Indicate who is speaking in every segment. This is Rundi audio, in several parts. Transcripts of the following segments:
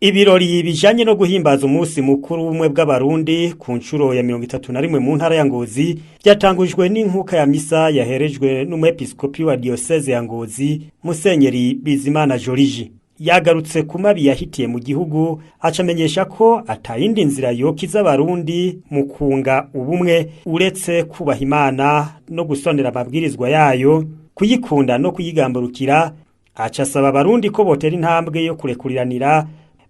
Speaker 1: Ibirori bijanye no guhimbaza umunsi mukuru w'ubumwe bw'Abarundi ku nshuro ya 31 mu ntara ya Ngozi byatangujwe n'inkuka ya misa yaherejwe n'umwepiskopi wa diocese ya Ngozi, Musenyeri Bizimana Joriji. Yagarutse ku mabi yahitiye mu gihugu, acamenyesha ko atayindi nzira yokiza Abarundi mu kunga ubumwe uretse kubaha Imana no gusonera amabwirizwa yayo, kuyikunda no kuyigamburukira. Aca asaba Abarundi ko botera intambwe yo kurekuriranira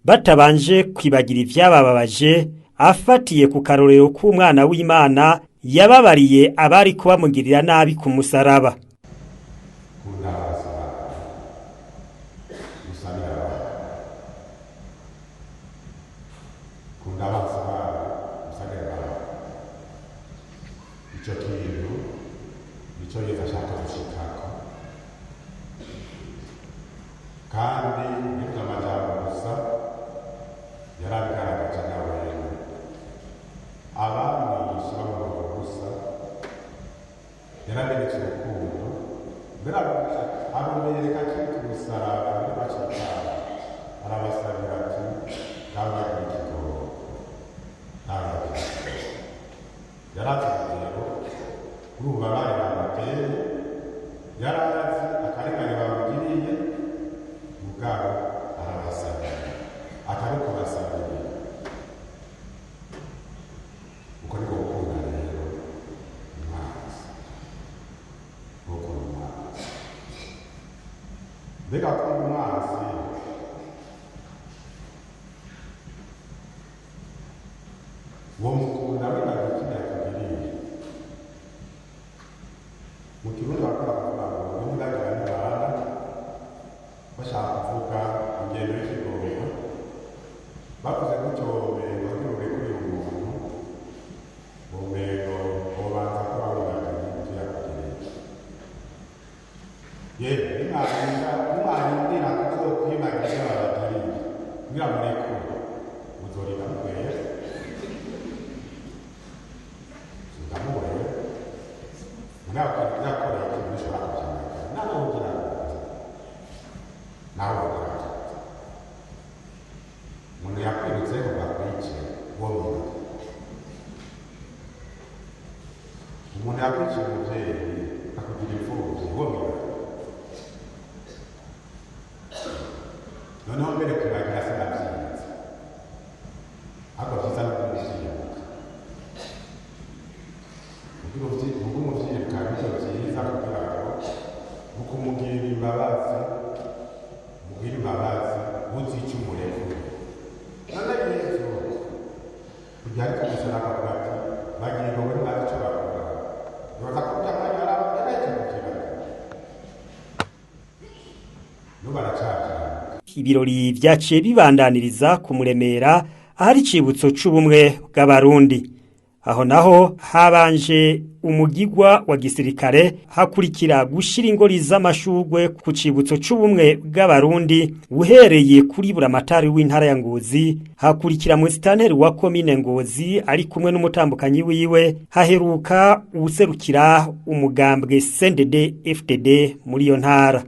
Speaker 1: batabanje kwibagira ivyabababaje, afatiye ku karorero k'umwana w'Imana yababariye abari kubamugirira nabi ku musaraba.
Speaker 2: Kunda abasaba, musabira abana. Kunda abasaba, musabira abana. Ico kintu nico Yesu ashaka gushikako, kandi nibyo amajambo gusa, yarabigaragaje nawe. Abamwishe bamuroga gusa, yaraberetse urukundo. Mbere arubereka akiri ku musaraba, muri bacitana arabasabira ati: "Nawe bagira ikigogo, nawe bagira ikigogo." Yarazi urugero rw'ububabare bamuteye, yarazi akarengane bamugiriye, mugabo arabasabira, atari kubasabira. Uko niko gukunda rero umwanzi, gukunda umwanzi. Mbega gukunda umwanzi uwo mukunda wibaga ikindi yakugiriye? Mu Kirundi barakunda kuvuga ngo nimuragira nibana, bashaka kuvuga ingendo y'ikigogo. Bavuze gutyo, womengo kugira urekure umuntu, womengo wobanza kuba wibagiye ivyo yakugiriye. Yewe, nimwarinda nimwarindira kuzokwibagira ivyo babagiriye kugira murekure, muzorinda mugwera, mugamuwera. Yakoreye ikintu ushobora kuvyibagirwa, nawe wogira nawe wogira vyiza. Umuntu yakwirutseho ngo akwice, wo mwibagira? Umuntu yakwiciye umuvyeyi akakugira imfuvyi, wo mwibagira? Noneho mbere kwibagira sinavyiza, ahubwo vyiza no kumuvyibuka. Kugira umuvyibuka nivyo vyiza, kugira ngo mu kumugirira imbabazi, mugire imbabazi uzi ico umurekure. None Yezu kugira ariko umusaraba akavuga ati: "Bagira ngo ntibazi ico bakora." Nibaza ko urya mwanya yarahejeje kuvyibagira, n'ubu aracavyibuka.
Speaker 1: Ibirori vyaciye bibandaniriza ku Muremera, ahari icibutso c'ubumwe bw'Abarundi. Aho naho habanje umugigwa wa gisirikare, hakurikira gushira ingori z'amashurwe ku cibutso c'ubumwe bw'Abarundi, uhereye kuri buramatari w'intara ya Ngozi, hakurikira musitanteri wa komine Ngozi ari kumwe n'umutambukanyi wiwe, haheruka uwuserukira umugambwe CNDD FDD muri iyo ntara.